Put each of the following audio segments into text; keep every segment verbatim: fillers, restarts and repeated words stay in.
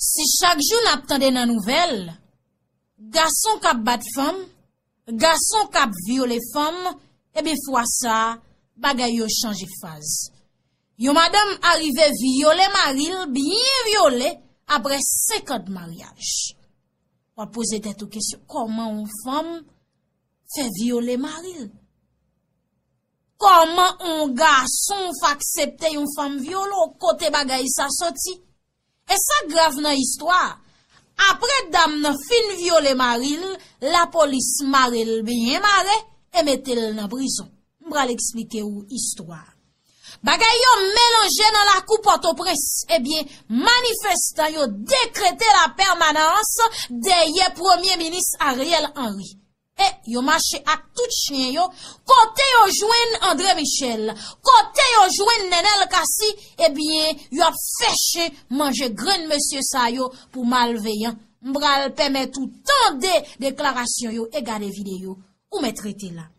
Si chak jou n ap tande nan nouvèl, gason k ap bat fanm, gason k ap vyole fanm, ebyen fwa sa a, bagay yo chanje faz. Yon madanm arive vyole mari l, byen vyole, apre senkant maryaj. W ap poze tèt ou kesyon, kòman yon fanm fè vyole mari l? Kòman yon gason fè aksepte yon fanm vyole w? Kote bagay sa soti? E sa k grav nan istwa a, apre dam nan fin vyole mari l, lapolis mare l byen mare e mete l nan prizon. M pral eksplike w istwa a. Bagay yo melanje nan lakou Pòtoprens. Ebyen, manifestan yo dekrete lapèmanans dèyè Premye Minis Ariel Henry. E yo mache ak tout chen yo, kote yo jwenn André Michel, kote yo jwenn Nenel Cassy, ebyen, yo ap fè chen manje grenn mesye sa yo pou malveyan. M pral pèmèt ou tande deklarasyon yo e gade videyo. Ou mèt rete la.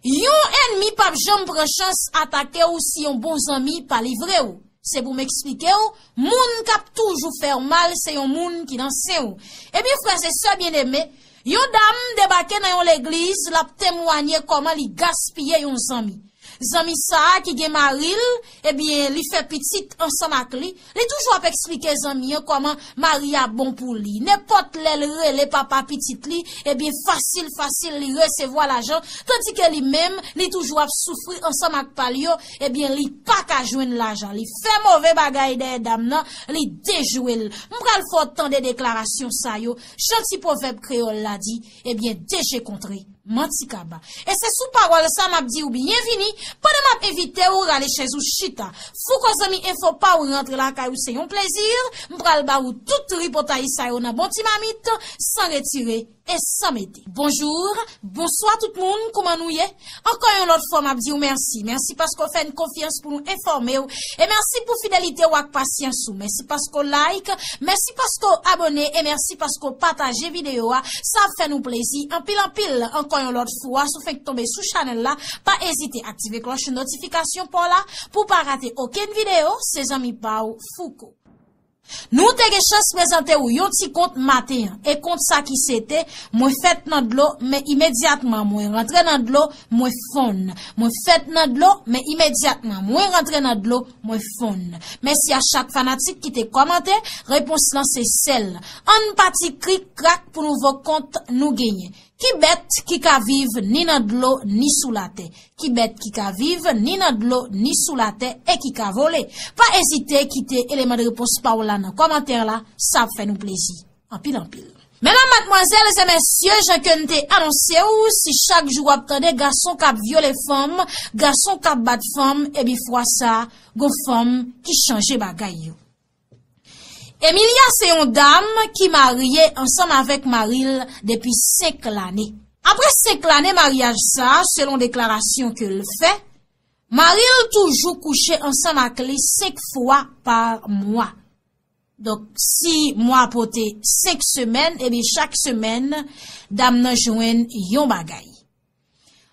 Yon ènmi p ap janm pran chans atake w si yon bon zanmi pa livre w. Se pou m eksplike w, moun k ap toujou fè w mal, se yon moun ki nan sen w. Ebyen, frè e sè byeneme, yon dam debake nan yon legliz, l ap temwanye kòman li gaspiye yon zanmi. Zanmi sa a ki gen mari l, ebyen, li fè pitit ansanm ak li, li toujou ap eksplike zanmi an kòman mari a bon pou li. Nenpòt lè l rele papa pitit li, ebyen, fasil, fasil, li resevwa lajan, tandike li menm, li toujou ap soufri ansanm ak pa l yo, ebyen, li pa ka jwenn lajan. Li fè move bagay dèyè dam nan, li dejwe l. M pral fè w tande deklarasyon sa yo, jan ti pwovèb kreyòl la di, ebyen, deje kontre manti kaba. E se sou pawòl sa m ap di w byenvini, pandan m ap envite w rale chèz ou chita. Fouko Zanmi Enfo pa w rantre lakay ou, se yon plezi. M pral ba w tout tripotay sa yo nan bon ti mamit, san retire e san mete. Bonjou, bonswa tout moun, kouman nou ye? Ankò yon lòt fwa m ap di w mèsi. Mèsi paske w fè n konfyans pou nou enfòme w. E mèsi pou fidelite w ak pasyans ou. Mèsi paske w like, mèsi paske w abòne e mèsi paske w pataje videyo a. Sa ap fè nou plezi anpil anpil. Ankò yon lòt fwa, si w fenk tonbe sou chanèl la, pa ezite aktive klòch notifikasyon pa w la pou w pa rate okenn videyo. Se zanmi pa w, Fouko. Nou te gen chans prezante w yon ti kont maten an. E kont sa ki se te, mwen fèt nan dlo, men imedyatman mwen rantre nan dlo, mwen fonn. Mwen fèt nan dlo, men imedyatman mwen rantre nan dlo, mwen fonn. Mèsi a chak fanatik ki te kòmante, repons lan se sèl. Ann pati krik krak pou nouvo kont nou genyen. Ki bèt ki ka viv ni nan dlo ni sou latè? Ki bèt ki ka viv ni nan dlo ni sou latè e ki ka vole? Pa ezite kite eleman de repons pa w la nan kòmantè la, sa ap fè nou plezi anpil anpil. Medam, madmwazèl e mesye, jan ke n te anonse w, si chak jou w ap tande gason k ap vyole fanm, gason k ap bat fanm, ebyen fwa sa, gon fanm ki chanje bagay yo. Emilia se yon dam ki marye ansanm avèk mari l depi senk lane. Apre senk lane maryaj sa, selon deklarasyon ke l fè, mari l toujou kouche ansanm ak li senk fwa pa mwa. Donk, si mwa pote senk semèn, ebyen chak semèn, dam nan jwenn yon bagay.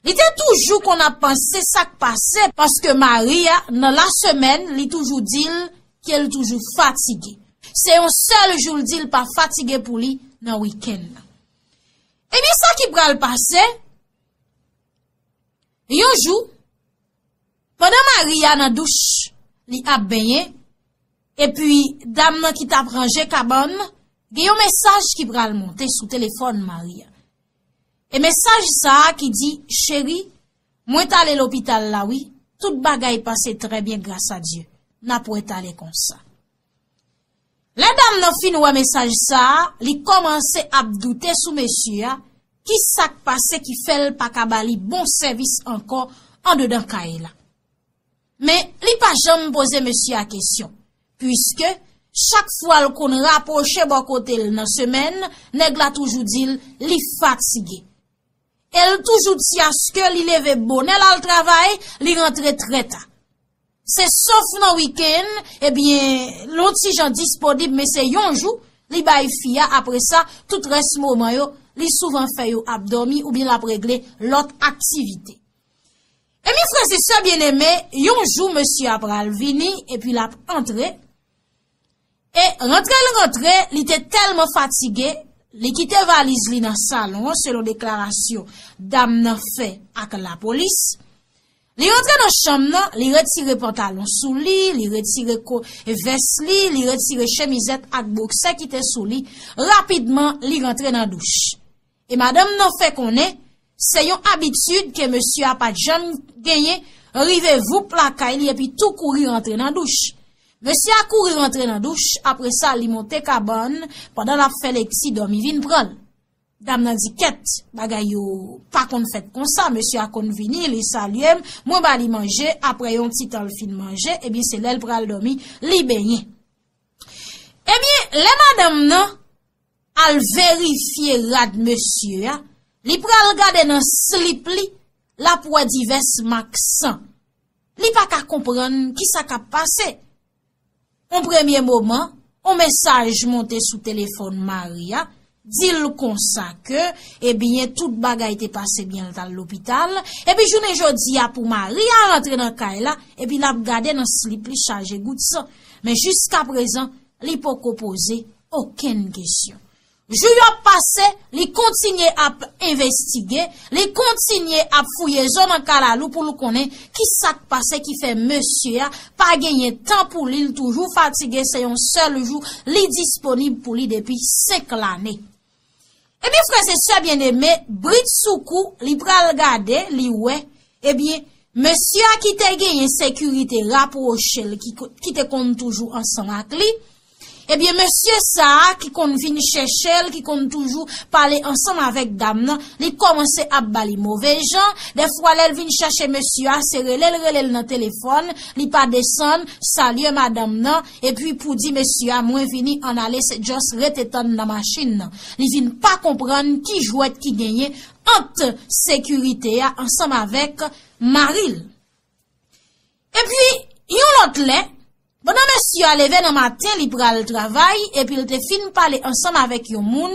Li te toujou konn ap panse sa k pase, paske mari a, nan lasemèn, li toujou di l ke l toujou fatige. Se yon sèl jou l di l pa fatige pou li nan wikenn nan. Ebyen, sa ki pral pase, yon jou, pandan mari a nan douch, li ap benyen, epi dam nan ki t ap ranje kabann, gen yon mesaj ki pral monte sou telefòn mari a. E mesaj sa a ki di, cheri, mwen t ale lopital la wi, tout bagay pase trè byen gras a Dye, n ap wè talè konsa. Lè dam nan fin wè mesaj sa a, li kòmanse ap doute sou mesye a, ki sa k pase ki fè l pa ka ba li bon sèvis ankò andedan kay la. Men, li pa janm poze mesye a kesyon, piske chak fwa l konn rapwoche bò kote l nan semèn, nèg la toujou di l li fatige. E l toujou di aske li leve bonè l al travay, li rantre trè ta. Se sof nan wikenn, ebyen, l on ti jan disponib, men se yon jou, li bay fi a, apre sa, tout rès moman yo, li souvan fè yo ap dòmi oubyen l ap regle lòt aktivite. Ebyen, frè e sè byeneme, yon jou mesye a pral vini, epi l ap antre, E rantre l rantre, li te tèlman fatige, li kite valiz li nan salon an, selon deklarasyon dam nan fè ak lapolis. Li rantre nan chanm nan, li retire pantalon sou li, li retire ko-, vès li, li retire chemizèt ak boksè ki te sou li. Rapidman, li rantre nan douch. E madanm nan fè konnen se yon abitid ke mesye a pa t janm genyen, rive voup lakay li epi tou kouri rantre nan douch. Mesye a kouri rantre nan douch, apre sa li monte kabann, pandan l ap fè lekti, dòmi vin pran l. Dam nan di, "Kèt, bagay yo pa konn fèt konsa, mesye a konn vini, li salye m, mwen ba li manje, apre yon ti tan l fin manje, ebyen se lè l pral dòmi, li benyen." Ebyen, lè madanm nan al verifye rad mesye a, li pral gade nan slip li, l ap wè divès mak san. Li pa ka konprann kisa k ap pase. Yon premye moman, yon mesaj monte sou telefòn mari a, di l konsa ke, ebyen, tout bagay te pase byen, l t al lopital, epi jounen jodi a pou mari a rantre nan kay la, epi l ap gade nan slip li chaje gout san. Men jiskaprezan, li poko poze okenn kesyon. Jou yo ap pase, li kontinye ap envestige, li kontinye ap fouye zo nan kalalou pou l konnen ki sa k pase ki fè mesye a pa genyen tan pou li, l toujou fatige, se yon sèl jou li disponib pou li depi senk lane. Ebyen, frè e sè byeneme, bridsoukou, li pral gade, li wè, ebyen, mesye a ki te genyen sekirite rapwoche l, ki, ki te konn toujou ansanm ak li, ebyen, mesye sa a ki konn vin chèche l, ki konn toujou pale ansanm avèk dam nan, li kòmanse ap ba li move jan. Dèfwa, lè l vin chèche mesye a, se rele l rele l nan telefòn, li pa desann, salye madanm nan, epi pou di mesye a, "Mwen vini, ann ale, se just rete tann nan machin nan." Li vin pa konprann ki jwèt ki genyen ant sekirite a ansanm avèk mari l. Epi, yon lòt lè, pandan mesye a leve nan maten, li pral travay, epi l te fin pale ansanm avèk yon moun,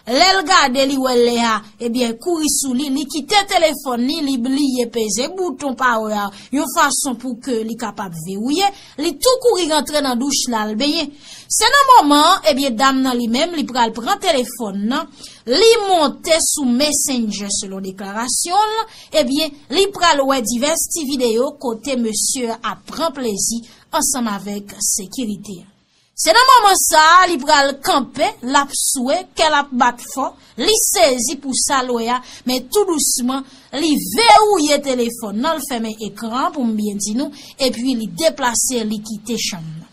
lè l gade, li wè lè a, ebyen, kouri sou li, li kite telefòn li, li bliye peze bouton power a, yon fason pou ke li kapab vewouye, li tou kouri rantre nan douch la, l benyen. Se nan moman an, ebyen, dam nan li menm, li pral pran telefòn nan, li monte sou Messenger selon deklarasyon l, ebyen, li pral wè divès ti videyo kote mesye a ap pran plezi ansanm avèk sekirite a. Se nan moman sa a, li pral kanpe, l ap swe, kè l ap bat fò, li sezi pou sa l wè a, men tou dousman, li vewouye telefòn nan, l fèmen ekran an pou m byen di nou, epi li deplase, li kite chanm nan.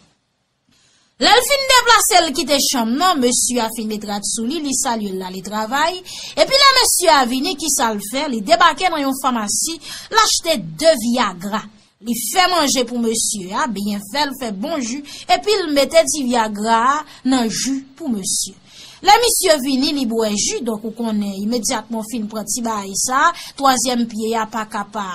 Lè l fin deplase, l kite chanm nan, mesye a fin met rad sou li, li salye l, l ale travay, epi lè mesye a vini, ki sa l fè? Li debake nan yon famasi, l achte de Viagra. Li fè manje pou mesye a, byen fè, l fè bon ji, epi l mete ti Viagra a nan ji pou mesye. Lè misye vini, li bwè ji, donk ou konnen, imedyatman w fin pran ti bagay sa, twazyèm pye a pa ka pa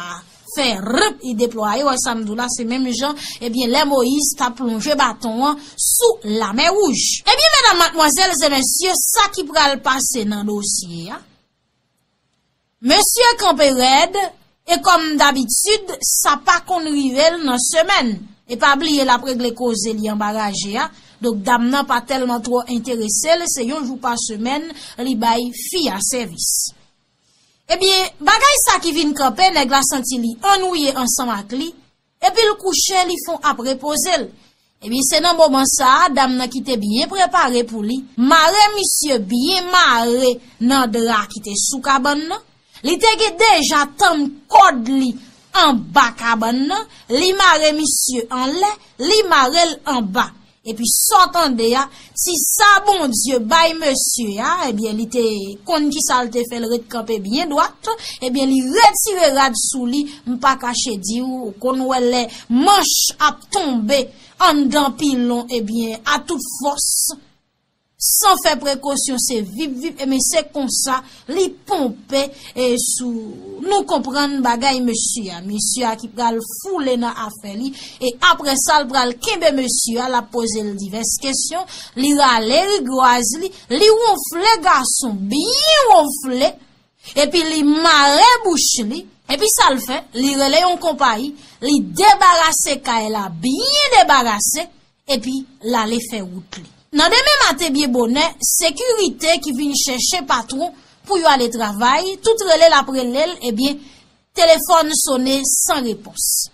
fè rip, li deplwaye, wè sa m di w la, se menm jan, ebyen, lè Moyiz t ap lonje baton an sou Lamè Wouj. Ebyen, medam, madmwazèl e mesye, sa ki pral pase nan dosye a, mesye kanpe rèd, e kòm dabitid, sa pa konn rive l nan semèn. E pa bliye l ap regle koze li anba raje a. Donk, dam nan pa tèlman twò enterese l, se yon jou pa semèn li bay fi a sèvis. Ebyen, bagay sa ki vin kanpe, nèg la santi li annwiye ansanm ak li, epi l kouche, li fè w ap repoze l. Ebyen, se nan moman sa a, dam nan ki te byen prepare pou li, mare misye byen mare nan dra ki te sou kabann nan. Li te gen deja tann kòd li anba kabann nan, li mare misye anlè, li mare l anba. Epi sa w tande a, ti sa Bondye bay mesye a, ebyen, li te konn ki sa l te fè, l ret kanpe byen dwat, ebyen, li retire rad sou li, m pa kache di w, ou konn wè lè manch ap tonbe anndan pilon, ebyen, a tout fòs, san fè prekosyon, se vip vip, ebyen, se konsa, li ponpe, e sou, nou konprann bagay mesye a. Mesye a ki pral foule nan afè li, e apre sa, l pral kenbe mesye a, l ap poze l divès kesyon, li rale rigwaz li, li wonfle gason, byen wonfle, epi li mare bouch li, epi sa l fè, li rele yon konpayi, li debarase kay la, byen debarase, epi l ale fè wout li. Nan demen maten byen bonè, sekirite ki vin chèche patwon pou yo ale travay, tout rele l ap rele l, ebyen, telefòn sonnen san repons.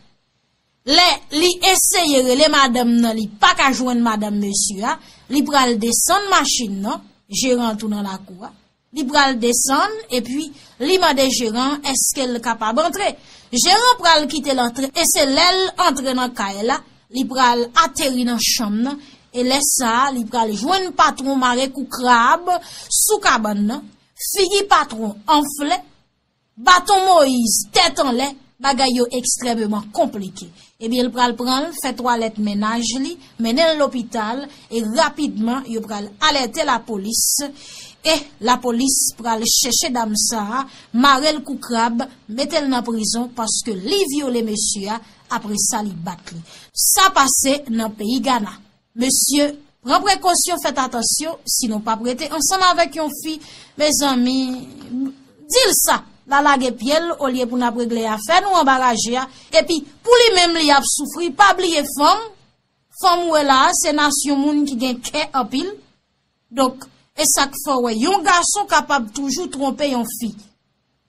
Lè li eseye rele madanm nan, li pa ka jwenn madanm mesye a, li pral desann machin nan, jeran an tou nan lakou a. Li pral desann, epi li mande jeran èske l kapab antre. Jeran pral kite l antre, e se lè l antre nan kay la, li pral ateri nan chanm nan, e lè sa a, li pral jwenn patwon mare kou krab sou kabann nan, figi patwon anfle, baton Moyiz, tèt anlè, bagay yo ekstrèmeman konplike. Ebyen, l pral pran l, fè twalèt mennaj li, mennen l lopital, e rapidman, yo pral alète lapolis, e lapolis pral chèche dam sa a, mare l kou krab, mete l nan prizon, paske li vyole mesye a, apre sa, li bat li. Sa pase nan peyi Gana. Mesye, pran prekosyon, fèt atansyon, si nou p ap rete ansanm avèk yon fi, mezanmi, di l sa, l a lage pye l, olye pou n ap regle afè nou anba raje a, epi pou li menm li ap soufri, pa bliye fanm, fanm ou wè la a, se nasyon moun ki gen kè anpil, donk, e sa k fè w wè yon gason kapab toujou twonpe yon fi.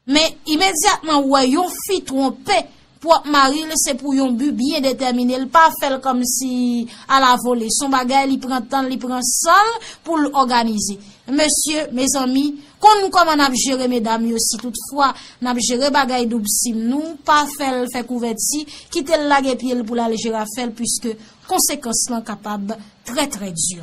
Men imedyatman ou wè yon fi twonpe pwòp mari l, se pou yon bi byen detèmine. L pa fè l kòmsi alavole. Se yon bagay, li pran tan l, li pran san l pou l òganize. Mesye, mezanmi, konn kòman n ap jere medam yo si toutfwa n ap jere bagay doub sim nou, pa fè l fè kouvèti, kite l lage pye l pou l al jere afè l, piske konsekans lan kapab trè, trè di.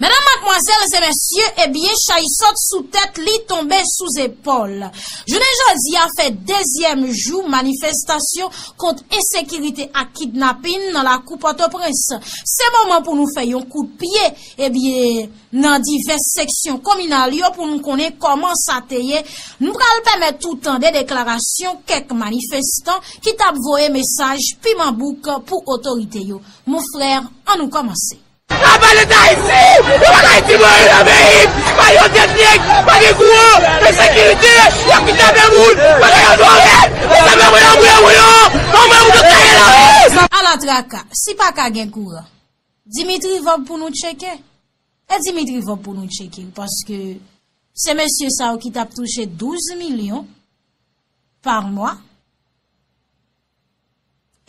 Medam, madmwazèl e mesye, ebyen, chay sot sou tèt li, tonbe sou zepòl. Jounen jodi a fè dezyèm jou manifestasyon kont ensekirite ak kidnapin nan lakou Pòtoprens. Se moman pou nou fè yon kout pye, ebyen, nan divès seksyon kominal yo pou nou konnen kòman sa te ye. Nou pral pèmèt ou tande deklarasyon kèk manifestan ki t ap voye mesaj piman bouk pou otorite yo. Mon frè, ann nou kòmanse. N ap pale d Ayiti! Nou pa ka Ayiti mori nan peyi! Pa yon tèt nèg, pa gen kouran, ensekirite, y ap kidnape moun, pa gen yon dore! Sa pa mwen anmwe anmwe non! Anmwe moun yo kaye lari! Ala traka, si pa ka gen kouran, Dimitri Vorbe pou nou tcheke. E Dimitri Vorbe pou nou tcheke, paske se mesye sa yo ki t ap touche douz milyon pa mwa.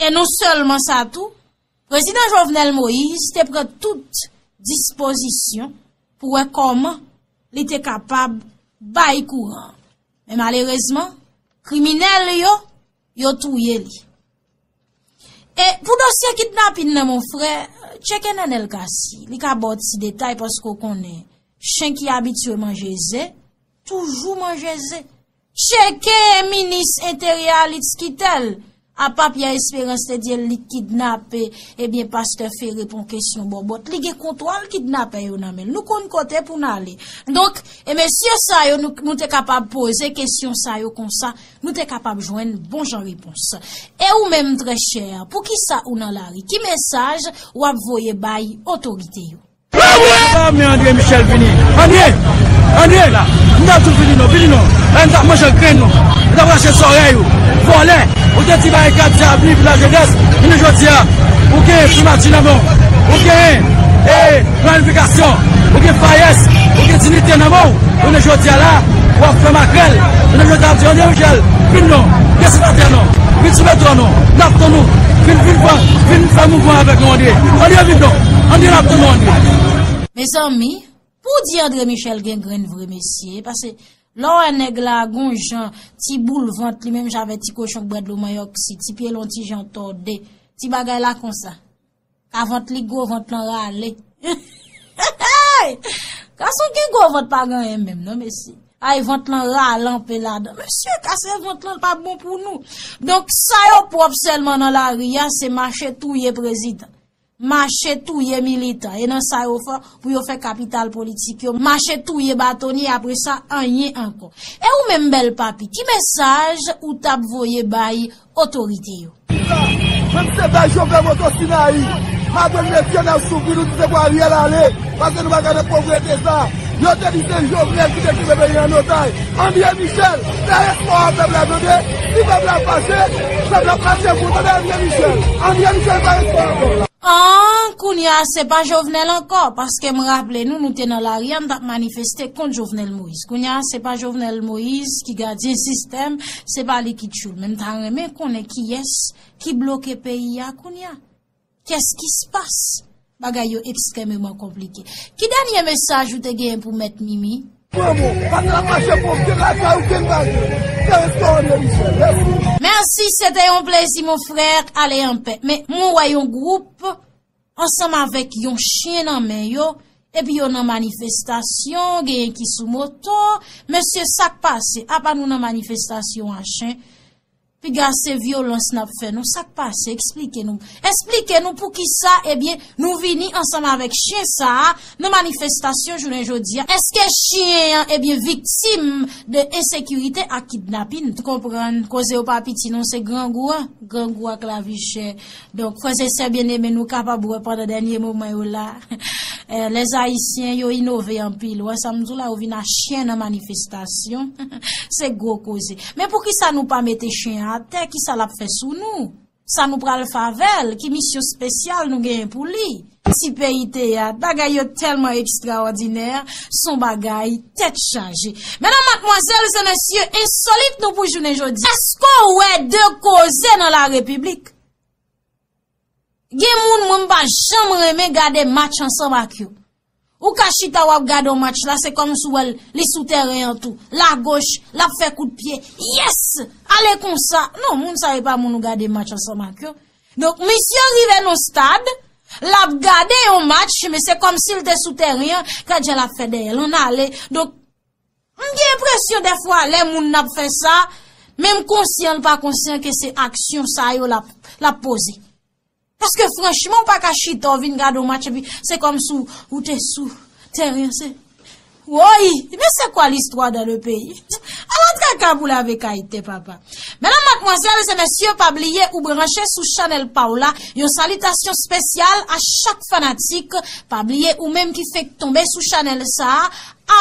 E non sèlman sa tou, prezidan Jovenel Moïse te pran tout dispozisyon pou wè kòman li te kapab bay kouran. Men malerezman, kriminèl yo, yo touye li. E pou dosye kidnapin nan, mon frè, tcheke Nenel Cassy. Li ka ba w ti detay paske w konnen, chen ki abitye manje ze, toujou manje ze. Tcheke minis enteryè a, Litz Quitel. Apa Pierre Espérance te di l li kidnape, ebyen, pastè Ferré pou yon kesyon bòbòt. Li gen kontwòl kidnapè yo nan men l. Nou konn kote pou n ale. Donk, e mesye sa yo, nou, nou te kapab poze kesyon sa yo konsa, nou te kapab jwenn bon jan repons. E ou menm, trè chè, poukisa ou nan lari? Ki mesaj w ap voye bay otorite yo? Sa men André Michel vini. André! André! M t ap di w vini non, vini non. Lè m t ap manje grenn nou. M t ap rache zòrèy ou. Vòlè! Ou te di barikad se avni pou lajenès. Jounen jodi a, ou gen primati nan men w. Ou gen, e, planifikasyon. Ou gen FAES. Ou gen diyite nan men w. Jounen jodi a la, w ap fè makrèl. Jounen jodi a, ap di André Michel, vin non. Desann atè non. Vin sou beton non. N ap tann ou. Vin, vin fè, vin fè mouvman avèk nou, André. André, vin non. André, n ap tann ou, André. Mezanmi, pou di André Michel gen grenn vre, mesye, paske lè w wè nèg la gon jan, ti boul vant li menm jan avèk ti kochon k bwè dlo manyòk, si ti pye l yon ti jan tòde, ti bagay la konsa. Ka vant li gwo, vant lan rale. Gason ki gwo vant pa gen anyen menm non, mesye. Ay, vant lan rale anpe ladan. Mesye, kase vant lan pa bon pou nou. Donk, sa yo pwòp sèlman nan lari a, se mache touye prezidan. Mache touye militan. E nan sa yo fè, pou yo fè kapital politik yo. Mache touye batonye, apre sa, anyen ankò. E ou menm, bèl papi, ki mesaj ou t ap voye bay otorite yo? Menm se bay Jovenel Moto Sinayi. Madanm mesye n ap soufri, nou di se pou Ariel ale, paske nou pa ka nan povrete sa. Yo te di se Jovenel ki te kenbe peyi an otaj. André Michel, fè espwa a pèp la, tande. Si pèp la fache, pèp la fache pou tande André Michel. André Michel, fè espwa a pèp la. An, kounye a, se pa Jovenel ankò, paske m raple nou, nou te nan lari a, n t ap manifeste kont Jovenel Moïse. Kounye a, se pa Jovenel Moïse ki gadyen sistèm, se pa li ki tchoul. Men m ta renmen konnen kiyès ki bloke peyi a kounye a. Qu'est-ce qui se passe? Bagay yo ekstrèmeman konplike. Ki dènye mesaj ou te genyen pou Mèt Mimi? Pran bon, pa t ap mache pou okenn lakay, okenn bagay. Se restoran de Michel. Mèsi. Mèsi, se te yon plezi, mon frè. Ale an pè. Men, mwen wè yon gwoup ansanm avèk yon chen nan men yo, epi yo nan manifestasyon, genyen ki sou moto. Mesye, sa k pase? Apa nou nan manifestasyon a chen? Piga se vyolans n ap fè nou. Sa k pase? Eksplike nou. Eksplike nou poukisa, ebyen, nou vini ansanm avèk chen sa a nan manifestasyon jounen jodi a. Èske chen an, ebyen, viktim de ensekirite ak kidnapin? Konprann, koze yo pa piti non, se grangou a, grangou ak lavi chè. Donk, frè e sè byeneme, nou kapab wè pandan dènye moman yo la, eh, lèzayisyen yo inove anpil. Wè sa m di w la, yo vin a chen nan manifestasyon. Se gwo koze. Men poukisa nou pa mete chen an atè? Kisa l ap fè sou nou? Sa nou pral fè avè l? Ki misyon espesyal nou genyen pou li? Ti peyi teyat, bagay yo tèlman ekstraòdinè, s on bagay tèt chaje. Medam, madmwazèl e mesye, ensolit nou pou jounen jodi. Èske w wè de koze nan la repiblik? Gen moun, mwen, m pa janm renmen gade match ansanm ak yo. Ou ka chita, w ap gade yon match la, se kòmsi w wè l, li sou tèren an tou. Lagoch, l ap fè kout pye. Yes! Ale konsa. Non, moun sa yo pa moun ou gade match ansanm ak yo. Donk, misye rive nan stad, l ap gade yon match, men se kòmsi l te sou tèren an, gad jan l ap fè dèyè l, ann ale. Donk, m gen enpresyon dèfwa, lè moun nan ap fè sa, men m konsyan, l pa konsyan ke se aksyon sa yo l ap, l ap poze. Paske franchman, ou pa ka chita, w vin gade yon match, epi se kòmsi w, ou te sou tèren, se, woy, mais c'est quoi l'histoire dans le pays? Ala traka pou lave kay tè, papa. Medam, madmwazèl e mesye, pa bliye ou branche sou chanèl pa w la. Yon salitasyon espesyal a chak fanatik. Pa bliye ou menm ki fenk tonbe sou chanèl sa a,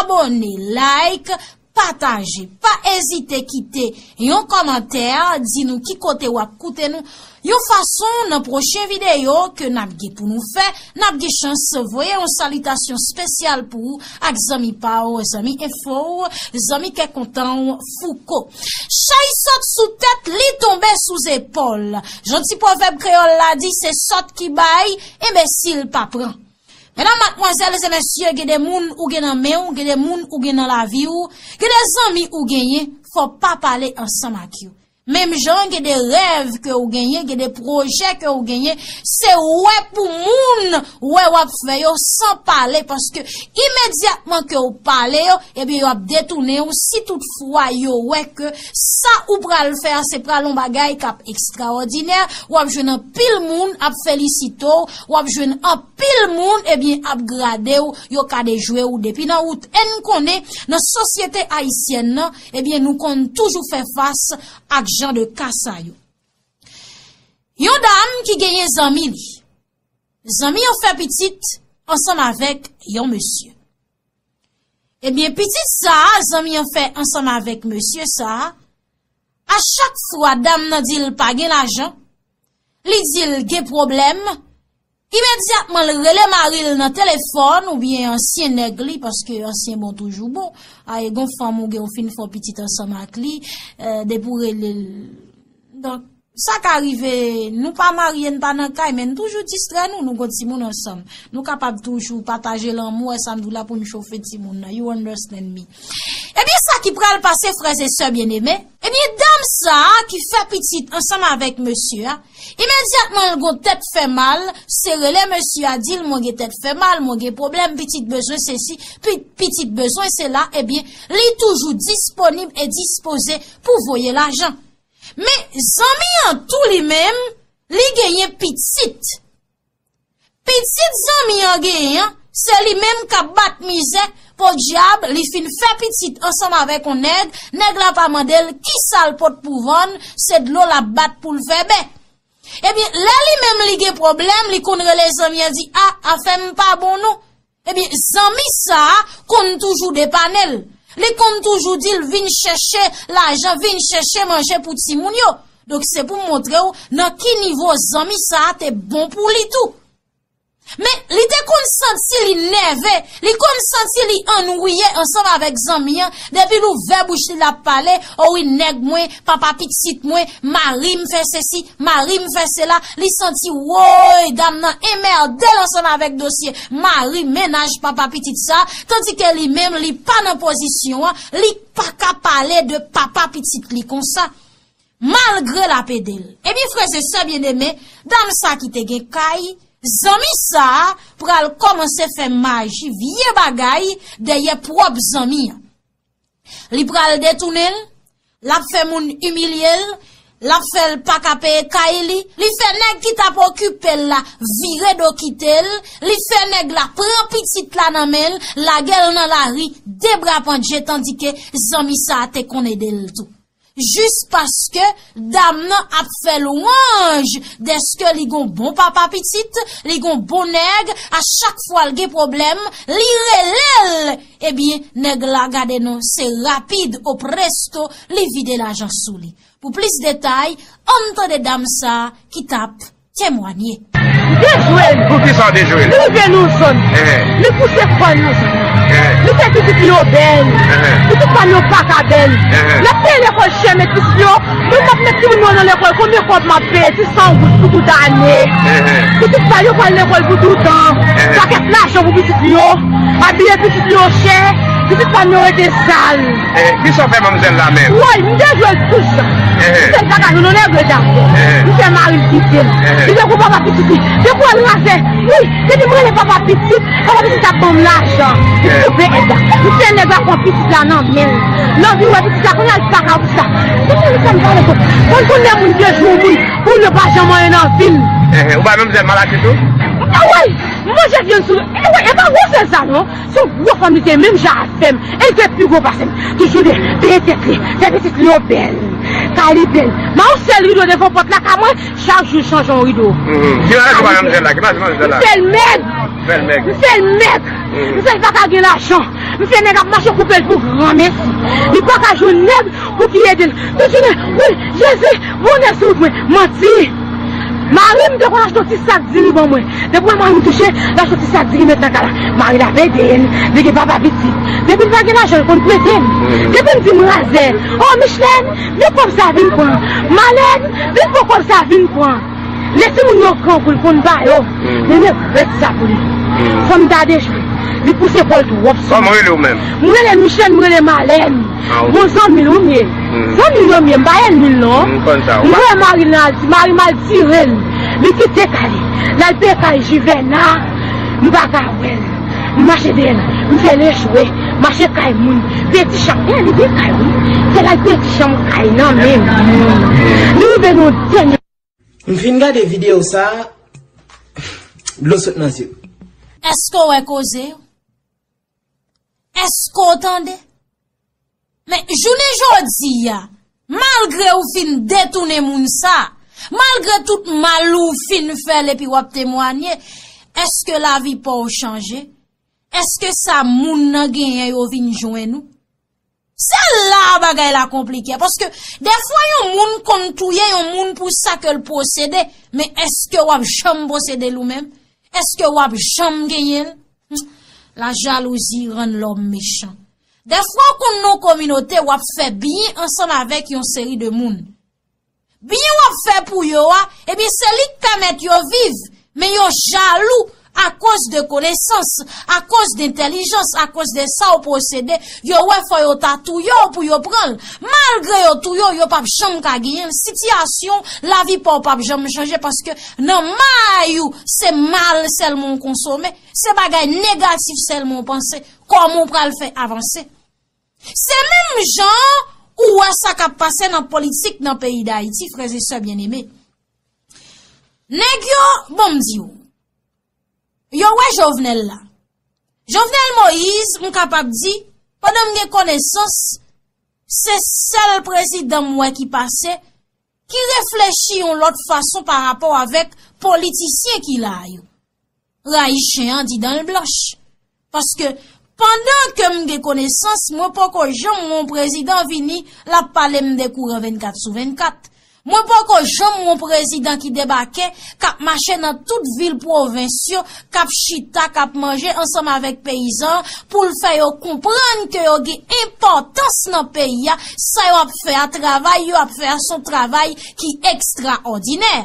abòne, like, pataje. Pa ezite kite yon kòmantè, di nou ki kote w ap koute nou. Yon fason nan pwochen videyo ke n ap gen pou nou fè, n ap gen chans voye yon salitasyon espesyal pou ou ak zanmi pa w, zanmi enfo w, zanmi kè kontan w, Fouco. Chay sòt sou tèt, li tonbe sou zepòl. Jan ti pwovèb kreyòl la di, se sòt ki bay, enbesil pa pran. Medam, madmwazèl e mesye, gen de moun ou gen nan men w, gen de moun ou gen nan lavi w, gen de zanmi ou genyen, fò w pa pale ansanm ak yo. Menm jan gen de rèv ke w genyen, gen de pwojè ke w genyen, se wè pou moun wè w ap fè yo san pale, paske imedyatman ke w pale yo, ebyen, yo ap detounen w. Si toutfwa yo wè ke sa ou pral fè a, se pral yon bagay k ap ekstraòdinè, w ap jwenn anpil moun ap felisite w, w ap jwenn anpil moun, ebyen, ap grade w, yo ka dejwe w depi nan wout. E n konnen, nan sosyete ayisyèn nan, ebyen, nou konn toujou fè fas ak jan de ka sa yo. Yon dam ki genyen zanmi li. Zanmi an fè pitit ansanm avèk yon mesye. Ebyen, pitit sa a, zanmi an fè ansanm avèk mesye sa a, a chak fwa dam nan di l pa gen lajan, li di l gen pwoblèm, imedyatman l rele mari l nan telefòn oubyen ansyen nèg li, paske ansyen bon toujou bon. A, e gon fanm ou gen, ou fin fè yon pitit ansanm ak li, eh, depi w rele l. Donk, sa ka rive, nou pa marye, n pa nan kay, men n toujou distrè nou, nou gon timoun ansanm. Nou kapab toujou pataje lanmou, wè sa m di w la, pou n chofe timoun nan. You understand me? Ebyen, sa ki pral pase, frè e sè byeneme, ebyen, dam sa a ki fè pitit ansanm avèk mesye a, imedyatman l gon tèt fè mal, se rele mesye a, di l, mwen gen tèt fè mal, mwen gen pwoblèm, pitit bezwen sesi, pi-, pitit bezwen sela, ebyen, li toujou disponib e dispoze pou voye lajan. Men zanmi an tou li menm, li genyen pitit. Pitit zanmi an genyen an, se li menm k ap bat mizè, podyab, li fin fè pitit ansanm avèk yon nèg, nèg la pa mande l kisa l pot pou vann, se dlo l ap bat pou l fè bè. Ebyen, lè li menm li gen pwoblèm, li konn rele zanmi an di, a, afè m pa bon non. Ebyen, zanmi sa a konn toujou depane l. Li konn toujou di l vin chèche lajan, vin chèche manje pou timoun yo. Donk, se pou m montre w nan ki nivo zanmi sa a te bon pou li tou. Men, li te konn santi li nève, li konn santi li annwiye ansanm avèk zanmi an, depi l ouvè bouch li l ap pale, o wi, nèg mwen, papa pitit mwen, mari m fè sesi, mari m fè sela, li santi, woy, dam nan enmède l ansanm avèk dosye mari, mennaj, papa pitit sa, tandike li menm, li pa nan pozisyon an, li pa ka pale de papa pitit li konsa. Malgre l ap ede l. Ebyen, frè e sè byeneme, dam sa ki te gen kay, zanmi sa a pral kòmanse fè maji, vye bagay dèyè pwòp zanmi an. Li pral detounen l, l ap fè moun imilye l, l ap fè l pa ka peye kay li, li fè nèg ki t ap okipe l la vire do kite l, li fè nèg la pran pitit la nan men l, lage l nan lari, de bra pandje, tandike zanmi sa a te konn ede l tou. Jis paske dam nan ap fè lwanj dèske li gon bon papa pitit, li gon bon nèg, a chak fwa l gen pwoblèm, li rele l. Ebyen, nèg la gade non, se rapid, o presto, li vide lajan sou li. Pou plis detay, ann tande dam sa a ki t ap temwanye. Dejwe l. Poukisa w dejwe l? Li rive nan zòn. Li pouse kò l nan zòn nan. Li fè pitit li yo bèl. Pitit pa m yo pa ka bèl. L ap peye lekòl chè, met pitit yo. Mwen m ap met timoun mwen nan lekòl, konbyen kòb m ap peye? Sisan goud pou tout ane. Pitit pa yo pral lekòl pou toutan. Pakèt lajan pou pitit yo. Abiye pitit yo chè. Pitit pa m yo rete sal. Kisa w fè manmzèl la menm? Woy, m dejwe l tou jan. Misye pa ka jwenn yon nèg rete avè l. M fè mari l kite m. Li te gon papa pitit li. Depi w wè l razè, wi, depi m rele papa pitit, papa pitit ap ban m lajan. M koupe èd la. M fè nèg la pran pitit la nan men l. Nan vi wè pitit la, kounye a l pa ka pou sa. Se pou sa m pale konn konn lè moun dejwe yon moun, pou l pa janm anyen nan vi l. Ou bay manmzèl maladi tou? Woy, m manje vyann sou, e pa gwosè sa non. Se yon gwo fanm li te menm jan avè m. E li te pi gwo pase m. Toujou de, peye tèt li, fè pitit li yo bèl. Kay li bèl. M a yon sèl rido devan pòt lakay mwen, chak jou chanje yon rido. Ki maladi manmzèl la? Ki maladi manmzèl la? M fè l mèg. Fè l mèg. M fè l mèg. M fè l pa ka gen lajan. M fè nèg ap mache koupe l pou granmesi. Li pa ka jwenn nèg pou ki ede l. Toujou de, wi, Jezi, bonè sou mwen. Manti. Mari m te konn achte yon ti sak diri ban mwen. Depi w wè mari m touche, l achte yon ti sak diri met nan kay la. Mari l ap ede l, li gen papa pitit. Depi l pa gen lajan, l konn prete m. Depi m di m razè, o Michlèn, men kòb sa vin pran. Malèn, vin pran kòb sa vin pran. Lè timoun yo grangou, l konn ba yo. Men regrèt sa pou li. Fanm ta dejwe. Li pouse kò l twòp sou mwen. Kòman w rele w menm? M rele Michlèn, m rele Malèn. Bon zanmi l wi m ye. Zanmi l wi m ye, m pa ènmi l non. M konn sa. M wè mari l nan al, mari m al tire l. Li kite kay li. L al peye kay Jivèna. M pa ka wè l. M mache dèyè l. M fè l echwe. Mache kay moun. Peye ti chanm. E li gen kay wi. Fè l al peye ti chanm kay nan men moun. Li rive nan yon dènye. M fin gade videyo sa a, dlo sot nan zye m. Èske w wè koze yo? Èske w tande? Men, jounen jodi a, malgre w fin detounen moun sa, malgre tout mal ou fin fè l epi w ap temwanye, èske lavi pa w chanje? Èske sa moun nan genyen yo vin jwenn ou? Se la bagay la konplike, paske dèfwa yon moun konn touye yon moun pou sa ke l posede, men èske w ap janm posede l ou menm? Èske w ap janm genyen l? Hmm. Lajalouzi rann lòm mechan. Dèfwa w konn nan yon kominote w ap fè byen ansanm avèk yon seri de moun. Byen w ap fè pou yo a, ebyen se li k pèmèt yo viv, men yo jalou akoz de konesans, akoz de entèlijans, akoz de sa w posede, yo wè fò yo ta touye w pou yo pran l. Malgre yo touye w, yo p ap janm ka genyen l. Sitiyasyon lavi pa w p ap janm chanje paske nan may ou, se mal sèlman w konsome, se bagay negatif sèlman w panse. Kòman w pral fè avanse? Se menm jan ou wè sa k ap pase nan politik nan peyi Dayiti, frè e sè byeneme. Nèg yo, bon, m di w, yo wè Jovenel la. Jovenel Moïse, m kapab di, pandan m gen konesans, se sèl prezidan m wè ki pase, ki reflechi yon lòt fason pa rapò avèk politisyen ki la yo. Rayi chen an di dan l blanch. Paske, pandan ke m gen konesans, mwen poko janm wè yon prezidan vini, l ap pale m de kouran vennkat sou vennkat. Mwen poko janm wè yon prezidan ki debake, k ap mache nan tout vil pwovens yo, k ap chita, k ap manje ansanm avèk peyizan, pou l fè yo konprann ke yo gen enpòtans nan peyi a, sa yo ap fè a, travay yo ap fè a, se yon travay ki ekstraòdinè.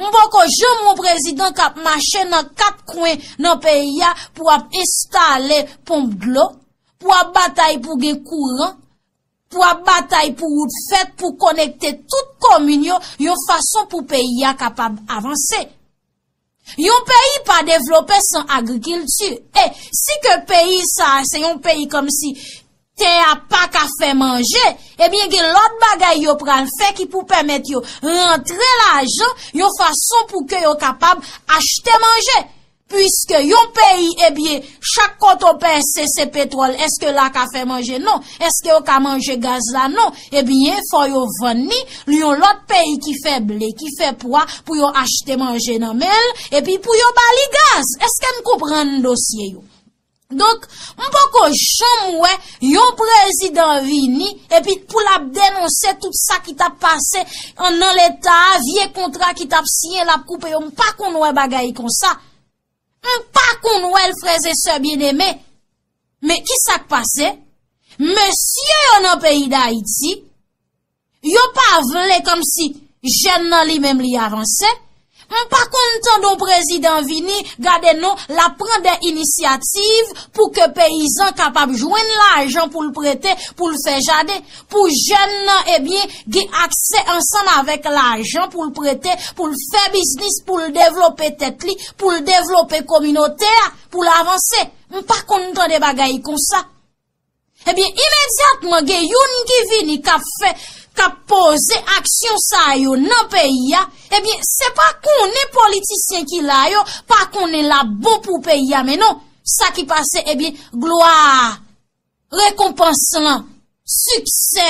M poko janm wè yon prezidan k ap mache nan kat kwen nan peyi a pou ap enstale ponp dlo, pou ap batay pou gen kouran, pou ap batay pou wout fèt, pou konekte tout komin yo, yon fason pou peyi a kapab avanse. Yon peyi pa devlope san agrikilti. E si ke peyi sa a se yon peyi kòmsi tè a pa ka fè manje, ebyen gen lòt bagay yo pral fè ki pou pèmèt yo rantre lajan yon fason pou ke yo kapab achte manje. Piske yon peyi, ebyen, chak kote w pèse se petwòl, èske la ka fè manje? Non. Èske yo ka manje gaz la? Non. Ebyen, fò yo vann li, yon lòt peyi ki fè ble, ki fè pwa, pou yo achte manje nan men l, epi pou yo ba li gaz. Èske n konprann dosye yo? Donk, m poko janm wè yon prezidan vini, epi pou l ap denonse tout sa ki t ap pase an, nan Leta a, vye kontra ki t ap siyen, l ap koupe yo. M pa konn wè bagay konsa. M pa konn wè l, frè e sè byeneme. Men ki sa k pase? Mesye yo nan peyi Dayiti, yo pa vle kòmsi jèn nan li menm li avanse. M pa konn tande yon prezidan vini, gade non, l ap pran de inisyativ pou ke peyizan kapab jwenn lajan pou l prete, pou l fè jaden, pou jèn nan, ebyen, gen aksè ansanm avèk lajan pou l prete, pou l fè biznis, pou l devlope tèt li, pou l devlope kominote a, pou l avanse. M pa konn tande bagay konsa. Ebyen, imedyatman, gen youn ki vini, k ap fè, k ap poze aksyon sa yo nan peyi a, ebyen, se pa konnen politisyen ki la yo pa konnen l ap bon pou peyi a, men non, sa ki pase, ebyen, glwa, rekonpans lan, siksè,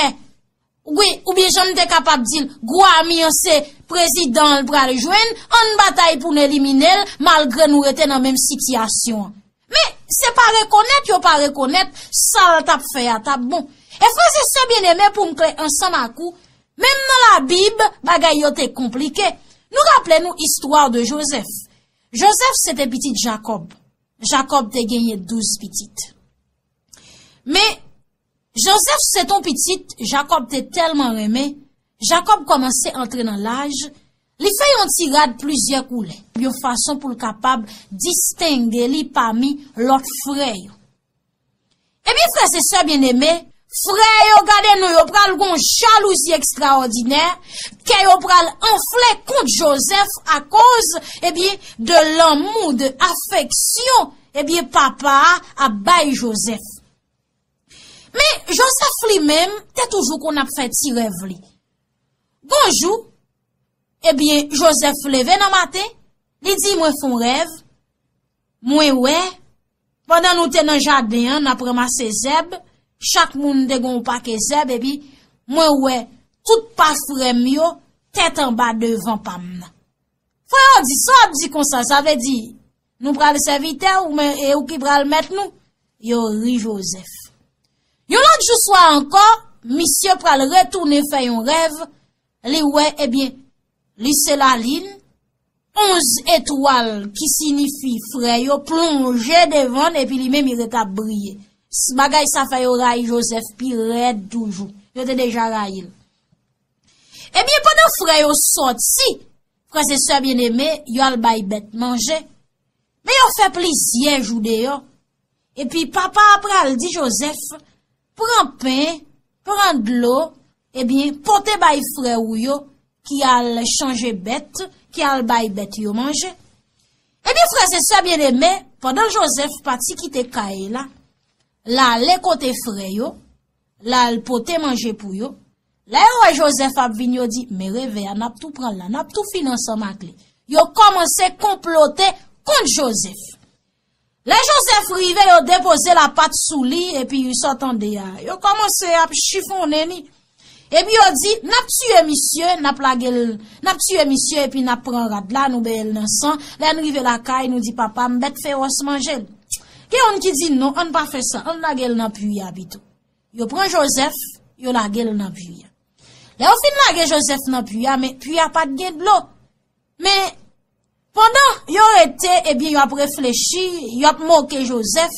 wi, oubyen jan m te kapab di l, gwo ami an se prezidan l pral jwenn, ann batay pou n elimine l, malgre nou rete nan menm sitiyasyon an. Men, se pa rekonèt yo pa rekonèt sa l t ap fè a t ap bon. E frè e sè byeneme, pou m klè ansanm ak ou, menm nan Labib, bagay yo te konplike. Nou raple nou istwa de Jozèf. Jozèf se te pitit Jakòb. Jakòb te genyen douz pitit. Men, Jozèf se t on pitit Jakòb te tèlman renmen, Jakòb kòmanse antre nan laj, li fè yon ti rad plizyè koulè, yon fason pou l kapab distenge li pami lòt frè yo. Ebyen, frè e sè byeneme, frè yo, gade non, yo pral gon jalouzi ekstraòdinè, kè yo pral anfle kont Jozèf akoz, ebyen, de lanmou, de afeksyon, ebyen, papa a ap bay Jozèf. Men, Jozèf li menm te toujou konn ap fè ti rèv li. Gon jou, ebyen, Jozèf leve nan maten, li di, "Mwen fè yon rèv, mwen wè, pandan nou te nan jaden an, n ap ranmase zèb, chak moun te gen yon pake zèb, epi mwen wè tout pa frè m yo tèt anba devan pa m nan." Frè yo di, "Sa w ap di konsa, sa vle di nou pral sèvitè ou, men e ou ki pral mèt nou?" Yo ri Jozèf. Yon lòt jou swa ankò, misye pral retounen fè yon rèv, li wè, ebyen, li se lalin, onz etwal ki siyifi frè yo plonje devan l, epi li menm li ret ap briye. S-, bagay sa fè yo rayi Jozèf pi rèd toujou. Yo te deja rayi l. Ebyen, pandan frè yo sòti, frè e sè byeneme, yo al bay bèt manje. Men yo fè plizyè jou deyò. Epi papa a pral di Jozèf, "Pran pen, pran dlo, ebyen, pote bay frè ou yo ki al chanje bèt, ki al bay bèt yo manje." Ebyen, frè e sè byeneme, pandan Jozèf pati kite kay la, l ale kote frè yo, l al pote manje pou yo. Lè yo wè Jozèf ap vin, yo di, "Men revè a, n ap tou pran l la, n ap tou fin ansanm ak li." Yo kòmanse konplote kont Jozèf. Lè Jozèf rive, yo depoze lapat sou li, epi sa w tande a, yo kòmanse ap chifonnen li. Epi yo di, "N ap tiye misye, n ap lage l, n ap tiye misye, epi n ap pran rad la, nou benyen l nan san. Lè n rive lakay, nou di papa m, bèt fewòs manje l." Gen youn ki di, "Non, ann pa fè sa, ann lage l nan pwi a pito." Yo pran Jozèf, yo lage l nan pwi a. Lè yo fin lage Jozèf nan pwi a, men pwi a pa t gen dlo. Men, pandan yo rete, ebyen, y ap reflechi, y ap moke Jozèf.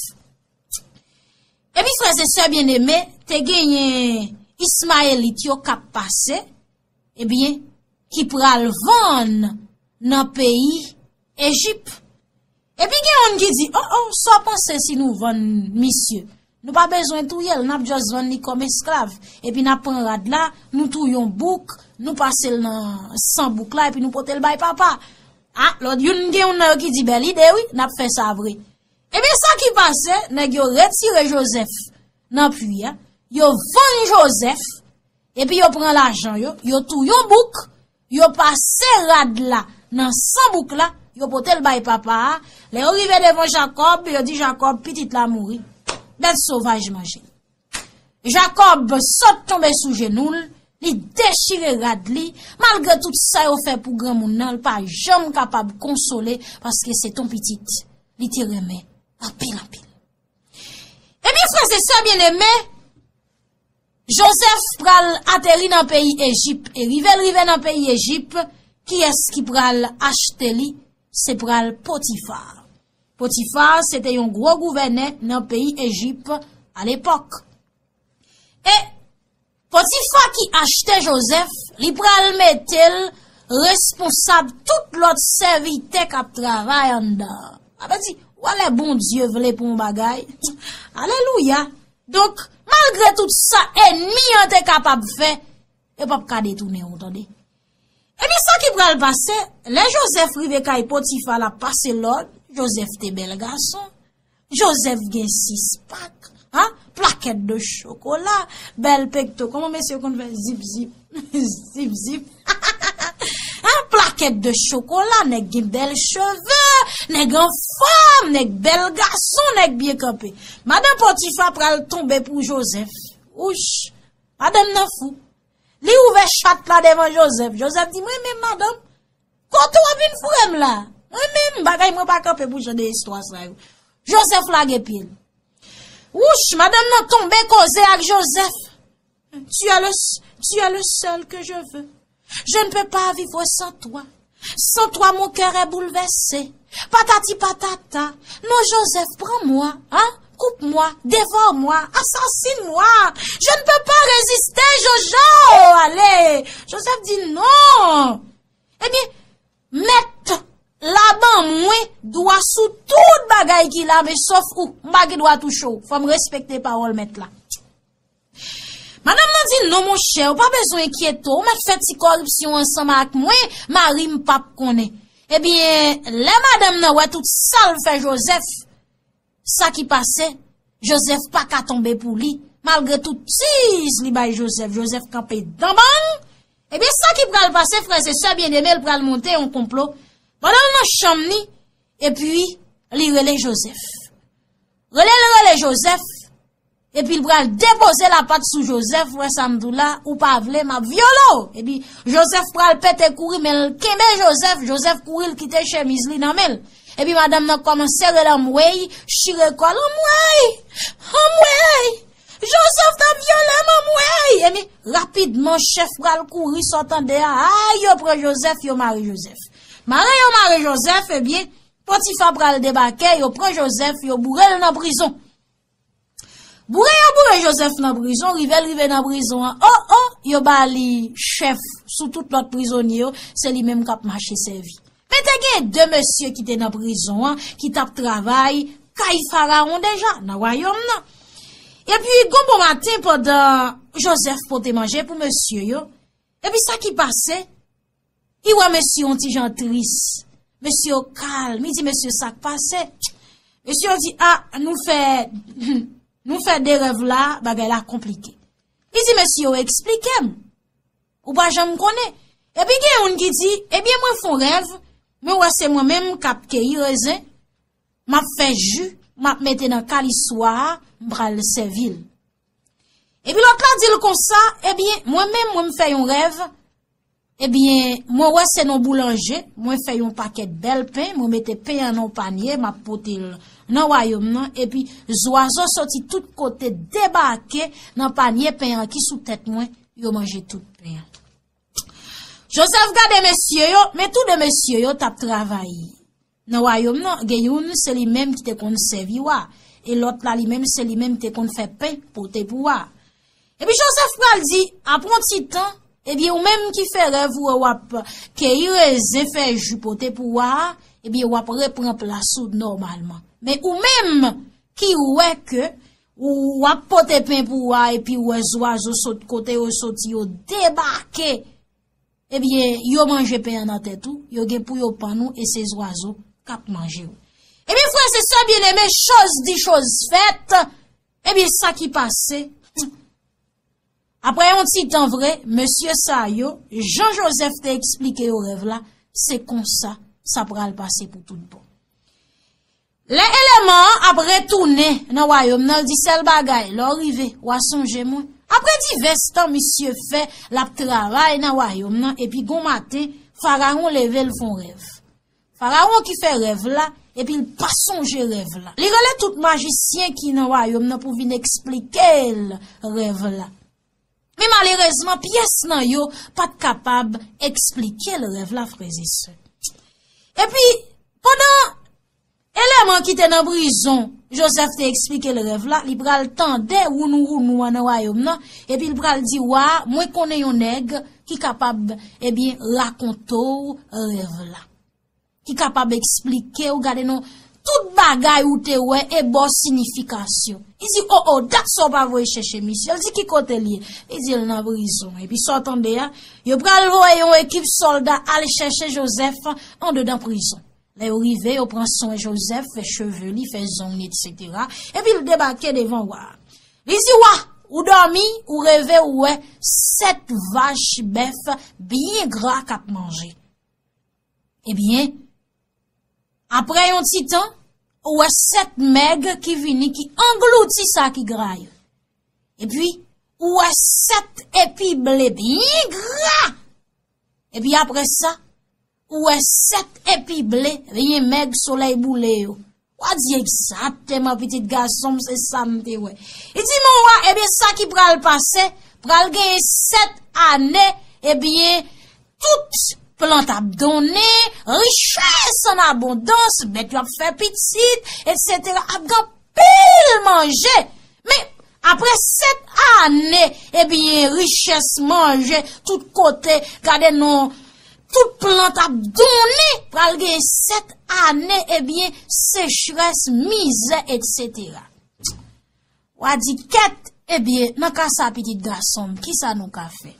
Epi, frè e sè byeneme, te genyen Ismayelit yo k ap pase, ebyen, ki pral vann nan peyi Ejip. Epi gen youn ki di, "O, o, sa w panse si nou vann misye? Nou pa bezwen touye l, n ap just vann li kòm esklav. Epi n ap pran rad la, nou touye yon bouk, nou pase l nan san bouk la, epi nou pote l bay papa." A, lòt youn, gen youn nan yo ki di, "Bèl ide, wi, n ap fè sa vre." Ebyen, sa ki pase, nèg yo retire Jozèf nan pwi a, yo vann Jozèf, epi yo pran lajan yo, yo touye yon bouk, yo pase rad la nan san bouk la, yo pote l bay papa a. Lè yo rive devan Jakòb, yo di Jakòb, "Pitit la mouri. Bèt sovaj manje l." Jakòb sot tonbe sou jenou l, li dechire rad li, malgre tout sa yo fè pou granmoun nan, l pa janm kapab konsole, paske se t on pitit li te renmen anpil, anpil. Ebyen, frè e sè byeneme, Jozèf pral ateri nan peyi Ejip, e rive l rive nan peyi Ejip, kiyès ki pral achte li? Se pral Potifa. Potifa, se te yon gwo gouvènè nan peyi Ejip alepòk. E Potifa ki achte Jozèf, li pral mete l responsab tout lòt sèvitè k ap travay anndan an. Sa vle di, ou wè lè Bondye vle pou yon bagay. Alelouya! Donk, malgre tout sa ènmi an te kapab fè, yo p ap ka detounen w, tande. Ebyen, sa ki pral pase, lè Jozèf rive kay Potifa, l ap pase lòd, Jozèf te bèl gason, Jozèf gen sis pak, ha? Plakèt de chokola, bèl pekto. Kòman mesye konn fè zip, zip, zip, zip? Ha? Plakèt de chokola, nèg gen bèl cheve, nèg anfòm, nèg bèl gason, nèg byen kanpe. Madan Potifa pral tonbe pou Jozèf. Wouch, madanm nan fou. Li ouvè chat la devan Jozèf. Jozèf di, "Mwen menm, madanm, kote w ap vin foure m la? Mwen menm, bagay mwen pa kanpe pou jan de istwa sa yo." Jozèf lage pye l. Wouch, madanm nan tonbe koze ak Jozèf. Tu es le, tu es le seul que je veux. Je ne peux pas vivre sans toi. Sans toi, mon cœur est bouleversé. Patati patata. Non, Joseph, prends-moi, hein? Coupe-moi, dévore-moi, assassine-moi. Je ne peux pas résister, Jojo. Allez. Joseph di non. Ebyen, mèt la ban mwen dwa sou tout bagay ki la, men sòf ou. M pa gen dwa touche w. Fò m respekte pawòl mèt la. Madanm nan di, "Non, monchè, ou pa bezwen enkyete w, ou mèt fè ti kòripsyon ansanm ak mwen, mari m p ap konnen." Ebyen, lè madanm nan wè tout sa l fè Joseph, sa ki pase, Joseph pa ka tonbe pou li, malgre tout tiz li bay Joseph, Joseph kanpe dan bang. Ebyen, sa ki pral pase, frè e sè byeneme, l pral monte yon konplo. Pandan l nan chanm li, epi li rele Joseph. Rele l rele Joseph, epi l pral depoze lapat sou Joseph, wè sa m di w la, ou pa vle, m ap vyole w. Epi Joseph pral pete kouri, men l kenbe Joseph, Joseph kouri, l kite chemiz li nan men l. Epi madanm nan kòmanse rele anmwey, chire kò l, "Anmwey! Anmwey! Joseph t ap vyole m, anmwey!" Epi rapidman, chèf pral kouri, sa w tande a, ay, yo pran Joseph, yo mare Joseph. Mare yo mare Joseph, ebyen, Potifa pral debake, yo pran Joseph, yo boure l nan prizon. Boure yo boure Joseph nan prizon, rive l rive nan prizon an, o, o, yo ba li chèf sou tout lòt prizonye yo, se li menm k ap mache sèvi. Men te gen de mesye ki te nan prizon an, ki t ap travay kay Farawon deja, nan wayòm nan. Epi, gon bon maten, pandan Joseph pote manje pou mesye yo, epi sa ki pase, li wè mesye yon ti jan tris. Mesye yo kalm. Li di mesye sa k pase. Mesye yo di, "A, nou fè, nou fè de rèv la, bagay la konplike." Li di mesye yo, "Eksplike m. Ou pa janm konnen." Epi gen youn ki di, "Ebyen, mwen fè yon rèv, mwen wè se mwen menm k ap keyi rezen, m ap fè ji, m ap mete nan kaliswa a, m pral sèvi l." Epi lòt la di l konsa, "Ebyen, mwen menm, mwen m fè yon rèv, ebyen, mwen wè se nan boulanje, mwen fè yon pakèt bèl pen, mwen mete pen an nan yon panye, m ap pote l nan wayòm nan, epi zwazo soti tout kote debake nan panye pen an ki sou tèt mwen, yo manje tout pen an. Jozèf gade mesye yo, men tou de mesye yo t ap travay nan wayòm nan. Gen youn, se li menm ki te konn sèvi wa, e lòt la, li menm, se li menm ki te konn fè pen pote pou wa. Epi Jozèf pral di, apre yon ti tan, ebyen, ou menm ki fè rèv ou wè w ap keyi rezen, fè ji pote pou wa a, ebyen, w ap repran plas ou nòmalman. Men ou menm ki wè ke ou w ap pote pen pou wa epi ou wè zwazo sot kote yo soti, yo debake, ebyen, yo manje pen an nan tèt ou, yo gen pou yo pann ou e se zwazo k ap manje w. Ebyen, frè e sè byeneme, choz di, choz fèt, ebyen, sa ki pase, apre yon ti tan vre, mesye sa yo, jan Jozèf te eksplike yo rèv la, se konsa sa pral pase pou tout bon. Lè eleman an ap retounen nan wayòm nan, l di, sèl bagay, lè w rive, w a sonje mwen. Apre divès tan misye fè l ap travay nan wayòm nan, epi gon maten, Farawon leve, l fè yon rèv. Farawon ki fè rèv la, epi l pa sonje rèv la. Li rele tout majisyen ki nan wayòm nan pou vin eksplike l rèv la. Men malerezman, pyès nan yo pa t kapab eksplike l rèv la, frè e sè. Epi, pandan eleman ki te nan prizon, Jozèf te eksplike l rèv la, li pral tande wounou wounou an nan wayòm nan, epi l pral di wa a, mwen konnen yon nèg ki kapab, ebyen, rakonte w rèv la, ki kapab eksplike w, gade non, tout bagay ou te wè e ba w siyifikasyon. Li di, o, o, dat sa w pa voye chèche misye. L di, ki kote l ye? Li di, l nan prizon. Epi sa w tande a, yo pral voye yon ekip sòlda al chèche Jozèf andedan prizon. Lè yo rive, yo pran swen Jozèf, fè cheve li, fè zong li, etsetera. Epi l debake devan wa a. Li di, wa, ou dòmi, ou reve, ou wè sèt vach bèf byen gra k ap manje. Ebyen, apre yon ti tan, ou wè sèt mèg ki vini, ki anglouti sa ki gra yo. Epi, ou wè sèt epi ble byen gra. Epi apre sa, ou wè sèt epi ble byen mèg solèy boule yo. W a di, egzakteman, pitit gason m, se sa m te wè. Li di, men wa, ebyen, sa ki pral pase, pral genyen sèt ane, ebyen, tout plant ap donnen, richès an abondans, bèt yo ap fè pitit, etsetera. Ap gen anpil manje. Men, apre sèt ane, ebyen, richès, manje, tout kote, gade non, tout plant ap donnen, pral gen sèt ane, ebyen, sechrès, mizè, etsetera. W a di, kèt, ebyen, nan ka sa, pitit gason m, kisa nou ka fè?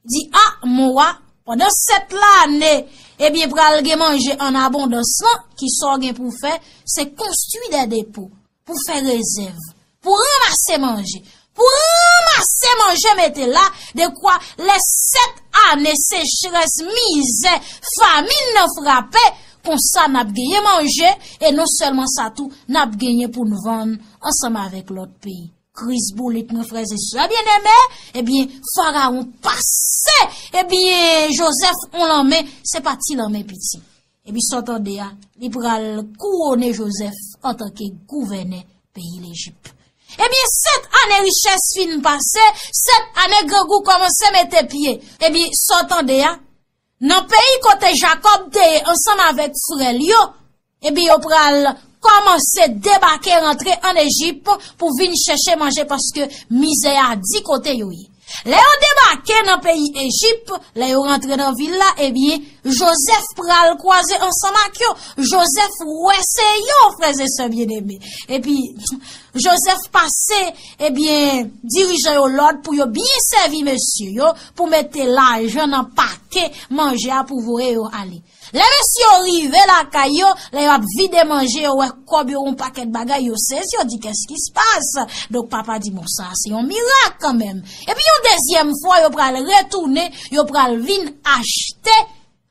Di, a, mon wa, pandan sèt lane, ebyen, pral gen manje an abondans lan, ki sa w gen pou w fè, se konstwi de depo, pou fè rezèv, pou ranmase manje, pou ranmase manje mete la, dekwa lè sèt ane sechrès, mizè, famin nan frape, konsa n ap genyen manje, e non sèlman sa tou, n ap genyen pou n vann ansanm avèk lòt peyi. Kris boulit, mwen, frè e sè byeneme, ebyen, Farawon pase, ebyen, Jozèf on lanmen, se pa ti lanmen piti. Epi sa w tande a, li pral kouwone Jozèf antanke gouvènè peyi Lejip. Ebyen, sèt ane richès fin pase, sèt ane grangou kòmanse mete pye. Ebyen, sa w tande a, nan peyi kote Jakòb te ye ansanm avèk frè l yo, ebyen, yo pral kòmanse debake, rantre ann Ejip pou vin chèche manje, paske mizè a di kote yo ye. Lè yo debake nan peyi Ejip, lè yo rantre nan vil la, ebyen, Jozèf pral kwaze ansanm ak yo. Jozèf wè se yo, frè e sè byeneme. Epi, Jozèf pase, ebyen, dirijan yo lòd pou yo byen sèvi mesye yo, pou mete lajan nan pake manje a pou voye yo ale. Lè mesye yo rive lakay yo, lè yo ap vide manje, yo wè kòb yo, yon pakèt bagay, yo sezi, yo di, qu'est-ce qui se passe? Donk, papa di, bon, sa, se yon mirak kanmenm. Epi yon dezyèm fwa, yo pral retounen, yo pral vin achte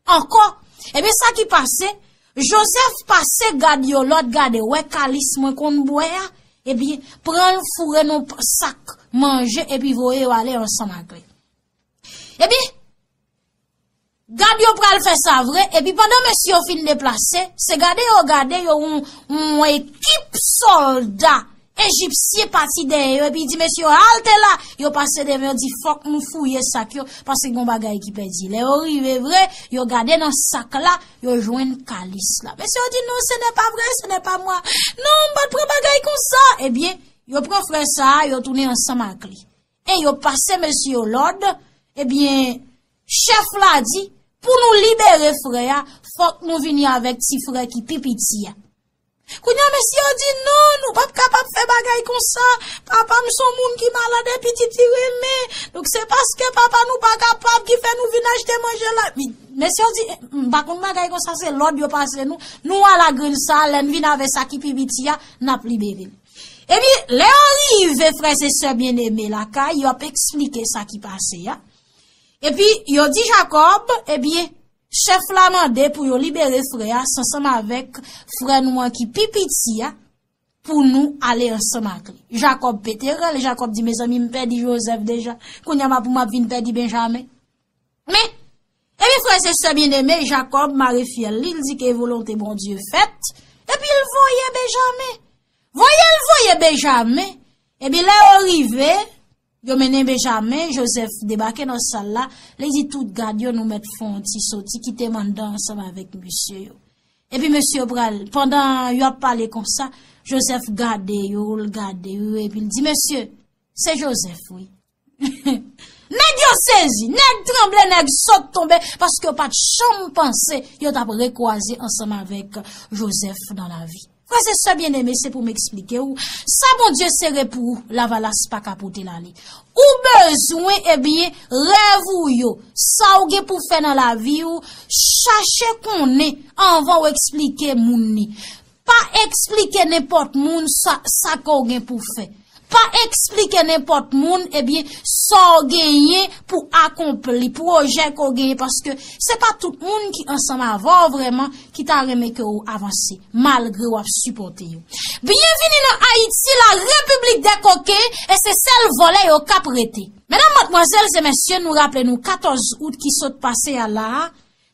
ankò. Ebyen, sa ki pase, Jozèf pase gad yo lòd, gade, wè kalis mwen konn bwè a, ebyen, pran l foure nan sak manje, epi voye yo ale ansanm ak li. Ebyen, gad yo pral fè sa vre, epi pandan mesye yo fin deplase, se gade yo gade yo yon, yon ekip sòlda Ejipsyen pati dèyè yo, epi di mesye yo, "Halte la!" Yo pase devan, yo di, "Fòk nou fouye sak yo, paske gon bagay ki pèdi." Lè yo rive vre, yo gade nan sak la, yo jwenn kalis la. Mesye yo di, "Non, ce n'est pas vrai, ce n'est pas moi. Non, m pa t pran bagay konsa." Ebyen, yo pran frè sa a, yo tounen ansanm ak li. E yo pase mesye yo lòd, ebyen, chèf la di, "Pou nou libere frè a, fòk nou vini avèk ti frè ki pi piti a." Kounye a, mesye yo di, "Non, nou p ap kapab fè bagay konsa. Papa m se yon moun ki malad epi pitit li renmen. Donk, se paske papa nou pa kapab ki fè nou vin achte manje la." Mesye yo di, "M pa konn bagay konsa, se lòd yo pase nou. Nou al a grenn sa, lè n vin avè sa ki pi piti a, n ap libere l." Ebyen, lè yo rive, frè e sè byeneme, lakay, yo ap eksplike sa ki pase a. Epi, yo di Jakòb, ebyen, chèf la mande pou yo libere frè a, ansanm avèk frè nou an ki pi piti a, pou nou ale ansanm ak li. Jakòb pete rèl, Jakòb di, "Mezanmi, m pèdi Jozèf deja. Kounye a, m ap, m ap vin pèdi Benjamen." Men, ebyen, frè e sè byeneme, Jakòb mare fyèl li, li di ke volonte Bondye fèt, epi l voye Benjamen. Voye l voye Benjamen, ebyen, lè yo rive, yo mennen Benjamen, Jozèf debake nan sal la, li di tout gad yo, "Nou mèt fè yon ti soti, kite m anndan ansanm avèk mesye yo." Epi mesye yo pral, pandan yo ap pale konsa, Jozèf gade yo, l gade yo, epi l di, "Mesye, se Jozèf, wi." Nèg yo sezi, nèg tranble, nèg sot tonbe, paske yo pa t janm panse yo t ap rekwaze ansanm avèk Jozèf nan lavi. Frè e sè byeneme, se pou m eksplike w, sa Bondye sere pou ou, lavalas pa ka pote l ale. Ou bezwen, ebyen, rèv ou yo, sa w gen pou fè nan lavi w, chache konnen anvan w eksplike moun li. Pa eksplike nenpòt moun sa, sa ke w gen pou fè. Pa eksplike nenpòt moun, ebyen, sa w genyen pou akonpli, pwojè ke w genyen, paske se pa tout moun ki ansanm avè w vrèman ki ta renmen ke w avanse, malgre w ap sipòte yo. Byenvini nan Ayiti, la Repiblik dè koken, e se sèl vòlè yo k ap rete. Medam, madmwazèl e mesye, nou raple nou katòz out ki sot pase a la a,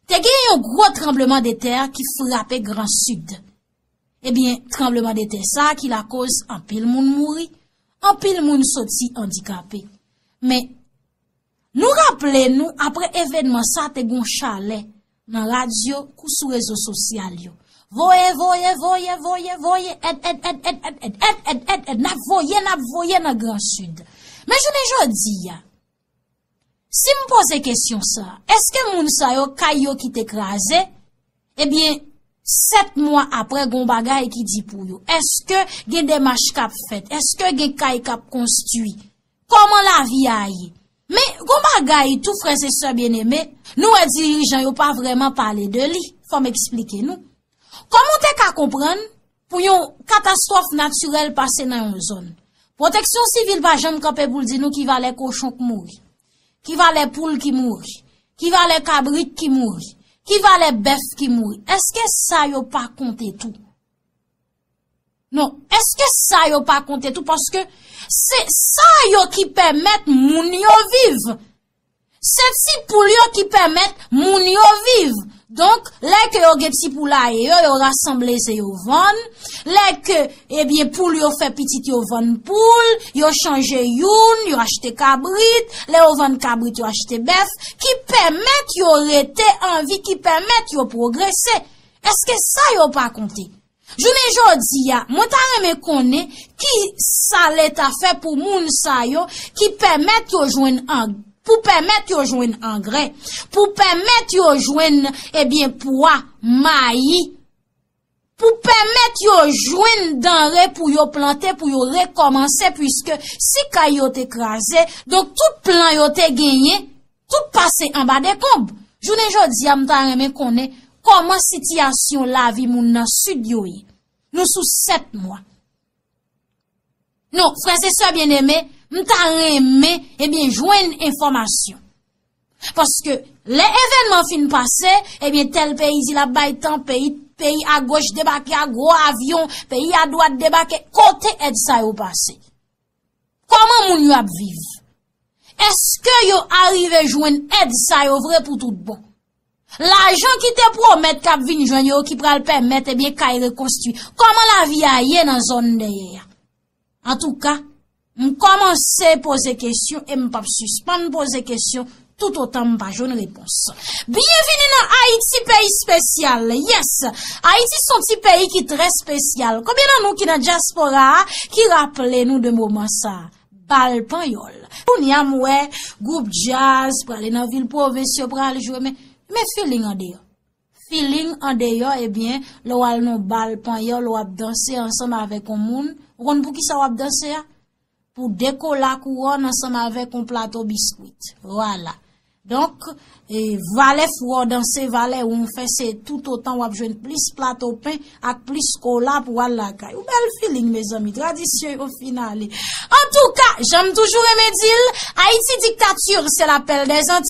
te gen yon gwo tranblemanntè ki frape Gran Sid. Ebyen, tranblemanntè sa a ki lakoz anpil moun mouri, anpil moun soti andikape. Men, nou raple nou, apre evènman sa, te gen yon chalè nan radyo kou sou rezo sosyal yo. Voye, voye, voye, voye, voye, èd, èd, èd, èd, èd, èd, èd, èd, èd, èd, n ap voye, n ap voye nan Gran Sid. Men jounen jodi a, si m poze kesyon sa, èske moun sa yo, kay yo kite kraze, ebyen, sèt mwa apre, gen yon bagay ki di pou yo. Èske gen demach k ap fèt? Èske gen kay k ap konstwi? Kòman lavi a ye? Men, gen yon bagay tou, frè e sè byeneme, nou wè dirijan yo pa vrèman pale de li. Fò m eksplike nou. Kòman w te ka konprann pou yon katastwòf natirèl pase nan yon zòn? Pwoteksyon sivil pa janm kanpe pou l di nou ki valè kochon k mouri, ki valè poul ki mouri, ki valè kabrit ki mouri, ki valè bèf ki mouri. Èske sa yo pa konte tou? Non, èske sa yo pa konte tou? Paske se sa yo ki pèmèt moun yo viv. Se ti poul yo ki pèmèt moun yo viv. Donk, lè ke yo gen ti poulaye yo, yo rasanble se yo vann. Lè ke, ebyen, poul yo fè pitit, yo vann poul, yo chanje youn, yo achte kabrit. Lè yo vann kabrit, yo achte bèf, ki pèmèt yo rete an vi, ki pèmèt yo pwogrese. Èske sa yo pa konte? Jounen jodi a, mwen ta renmen konnen ki sa Leta fè pou moun sa yo ki pèmèt yo jwenn ang-, pou pèmèt yo jwenn angrè, pou pèmèt yo jwenn, ebyen, pwa, mayi, pou pèmèt yo jwenn danre pou yo plante, pou yo rekòmanse, piske si kay yo te kraze, donk tout plan yo te genyen, tout pase anba dekonb. Jounen jodi a, m ta renmen konnen kòman sitiyasyon lavi moun nan Sid yo ye. Nou sou sèt mwa. Non, frè e sè byeneme, m ta renmen, ebyen, jwenn enfòmasyon. Paske lè evènman fin pase, ebyen, tèl peyi di l ap bay tan, peyi, peyi agoch debake a gwo avyon, peyi adwat debake. Kote èd sa yo pase? Kòman moun yo ap viv? Èske yo arive jwenn èd sa yo vre pou tout bon? Lajan ki te pwomèt k ap vin jwenn yo, ki pral pèmèt, ebyen, kay rekonstwi. Kòman lavi a ye nan zòn dèyè a? Antouka, m kòmanse poze kesyon e m p ap sispann poze kesyon toutotan m pa jwenn repons. Byenvini nan Ayiti, peyi espesyal. Yes, Ayiti se yon ti peyi ki trè espesyal. Konbyen nan nou ki nan dyaspora a ki raple nou de moman sa a? Bal panyòl. Kounye a m wè gwoup djaz prale nan vil pwovens, yo pral jwe, men, men feeling andeyò. Feeling andeyò, ebyen, lè w al nan bal panyòl, w ap danse ansanm avèk yon moun, ou konn poukisa w ap danse a? Pou de kola kouwòn ansanm avèk yon plato biskwit. Vwala. Donk, e, valè fwa w danse, valè won w fè, se toutotan w ap jwenn plis plato pen ak plis kola pou w al lakay ou. Bèl feeling, mezanmi. Tradisyon yo fin ale. Antouka, jan m toujou renmen di l, Ayiti diktati, se lapèl dèzanti.